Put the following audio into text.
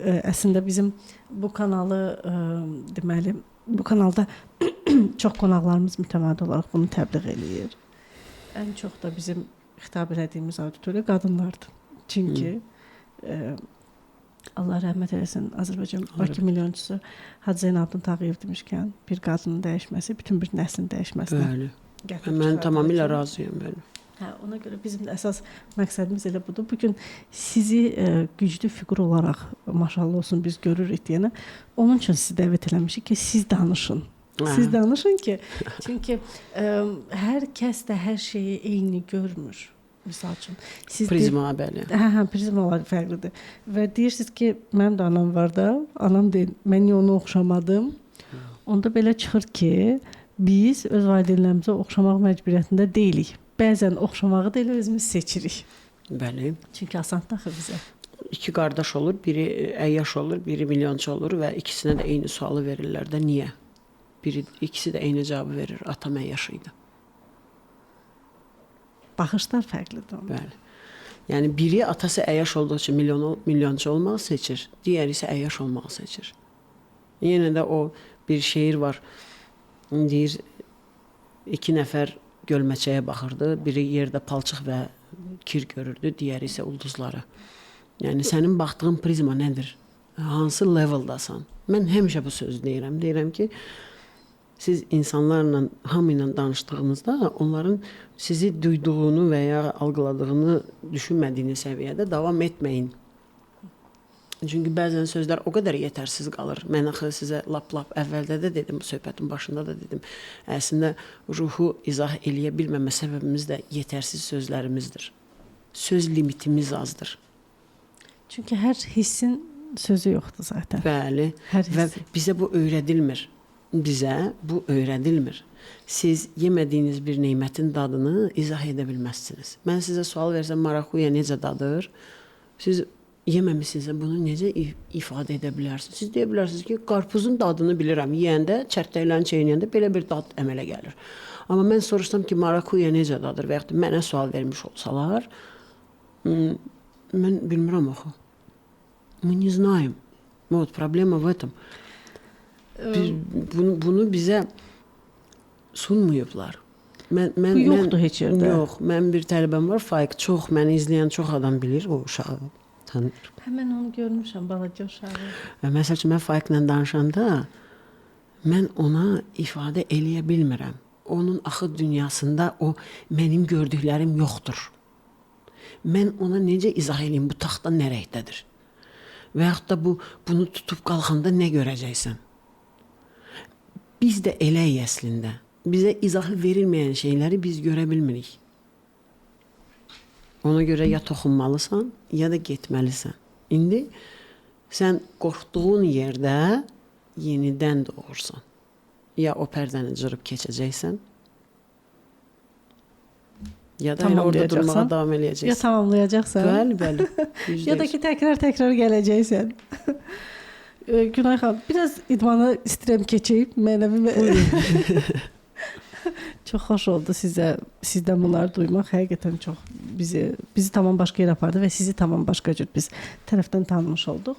Əslində bizim bu kanalı deməli, bu kanalda çox qonaqlarımız mütəmadi olaraq bunu təbliğ eləyir. Ən çox da bizim xitab elədiyimiz auditoriya qadınlardır. Çünki Allah rəhmət eləsin, Azərbaycan Bakı milyonçusu Hacı Zeynalabdin Tağıyev demişkən, bir qadının dəyişməsi bütün bir nəslin dəyişməsinə Bəli. gətirib Mən çıxardığı tamamilə üçün. razıyam, bəli. Hə, ona görə bizim də əsas məqsədimiz elə budur. Bu gün sizi güclü fiqur olaraq maşallah olsun biz görürük deyənə, onun üçün sizi dəvət eləmişik ki, siz danışın. Siz danışın ki, çünki hər kəs də hər şeyi eyni görmür. Misal üçün, siz Prizma, bəli. Hə, prizmalar fərqlidir. Və deyirsiniz ki, mənim də anam var da, anam deyir, mən niyə ona oxşamadım? Onda belə çıxır ki, biz öz valideynlərimizə oxşamaq məcburiyyətində deyilik. Bəzən oxşamağı da elə özümüz seçirik. Bəli. Çünki asandır axı bizə. İki qardaş olur, biri əyyaş olur, biri milyonçu olur və ikisinə də eyni sualı verirlər də niyə? Biri, ikisi də eyni cavabı verir. Atam əyyaş idi. Baxışlar fərqlidir onda. Bəli. Yəni biri atası əyyaş olduğu üçün milyonçu olmağı seçir, digəri isə əyyaş olmağı seçir. Yenə də o bir şeir var. Deyir, iki nəfər gölməçəyə baxırdı. Biri yerdə palçıq və kir görürdü, digəri isə ulduzları. Yəni sənin baxdığın prizma nədir? Hansı leveldasan? Mən həmişə bu sözü deyirəm. Deyirəm ki, siz insanlarla, hamı ilə danışdığınızda onların sizi duyduğunu və ya algıladığını düşünmədiyiniz səviyyədə davam etməyin. Çünki bəzən sözlər o qədər yetərsiz qalır. Mən axı sizə lap-lap əvvəldə də dedim, bu söhbətin başında da dedim. Əslində ruhu izah eləyə bilməmə səbəbimiz də yetərsiz sözlərimizdir. Söz limitimiz azdır. Çünki hər hissin sözü yoxdur zaten. Bəli. Hər Və hissin. bizə bu öyrədilmir. Bizə bu öyrədilmir. Siz yemədiyiniz bir nemətin dadını izah edə bilməzsiniz. Mən sizə sual versəm, marakuya necə dadır? Siz yeməmisinizsə bunu necə ifadə edə bilərsiniz? Siz deyə bilərsiniz ki, qarpızın dadını bilirəm. Yeyəndə, çərtəklərini çeynəyəndə belə bir dad əmələ gəlir. Amma mən soruşsam ki, marakuya necə dadır və yaxud da mənə sual vermiş olsalar, mən bilmirəm axı. Мы не знаем. Вот проблема в этом. Biz, bunu bizə sunmayıblar. Bu yoxdur heç yerdə. Yox, mənim bir tələbəm var, Faiq. Çox məni izləyən çox adam bilir o uşağı. Tanıyır. Hə, mən onu görmüşəm, balaca uşağı. Və məsəl üçün mən Faiqlə danışanda mən ona ifadə eləyə bilmirəm. Onun axı dünyasında o mənim gördüklərim yoxdur. Mən ona necə izah eləyim bu taxta nə rəngdədir? Və yaxud da bunu tutub qalxanda nə görəcəksən? Biz də eləyik əslində. Bizə izahı verilməyən şeyləri biz görə bilmirik. Ona görə ya toxunmalısan, ya da getməlisən. İndi sən qorxduğun yerdə yenidən doğursan. Ya o pərdəni cırıb keçəcəksən, ya da elə orada durmağa davam eləyəcəksən. Ya tamamlayacaqsan. Bəli, bəli. Ya da ki, təkrar-təkrar gələcəksən. Günay xanım, biraz idmana istəyirəm keçeyim. Mənəvi Çox xoş oldu sizdən bunları duymaq. Həqiqətən çox bizi tamam başqa yerə apardı və sizi tamam başqa cür biz tərəfdən tanımış olduq.